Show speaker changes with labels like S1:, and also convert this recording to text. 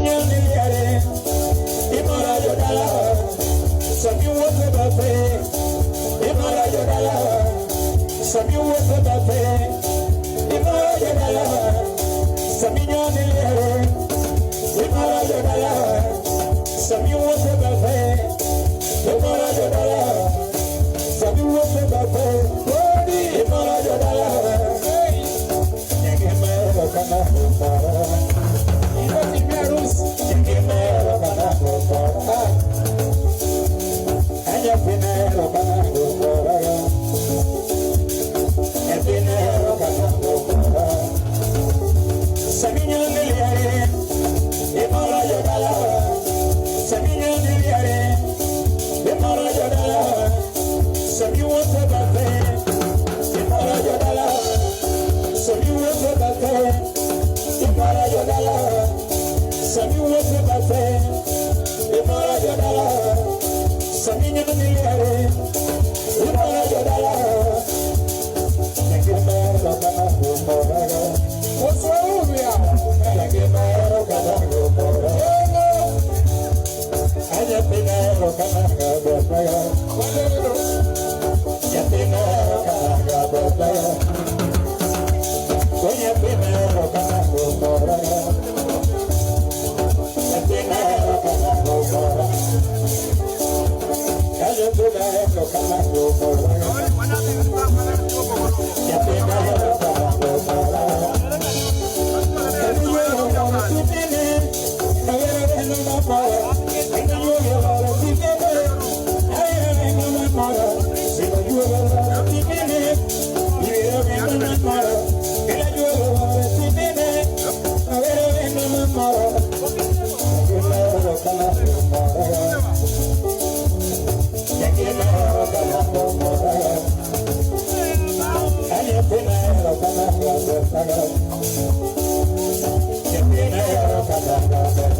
S1: Saminyoni imora jodala, sami wuotho bathe, imora jodala, sami wuotho bathe, imora jodala, saminyoni imora jodala, sami wuotho bathe, imora jodala, sami wuotho bathe, imora jodala, nyangimero kana mora. Nyangimero kana mora. Anyapinero kana mora. Nyapinero kana mora. Saminyoni liare, imora jodala. Saminyoni liare, imora jodala. Sami wuotho bathe, imora jodala. Sami wuotho bathe, imora jodala. Sami wuotho bathe, imora jodala. Saminyoni liare, imora jodala. Nyangimero kana mora. Nyangimero kana mora. Anyapinero kana mora. Nyapinero kana mora. Nyapinero kana mora. Nyapinero kana mora. Nyapinero kana mora. Nyapinero kana mora.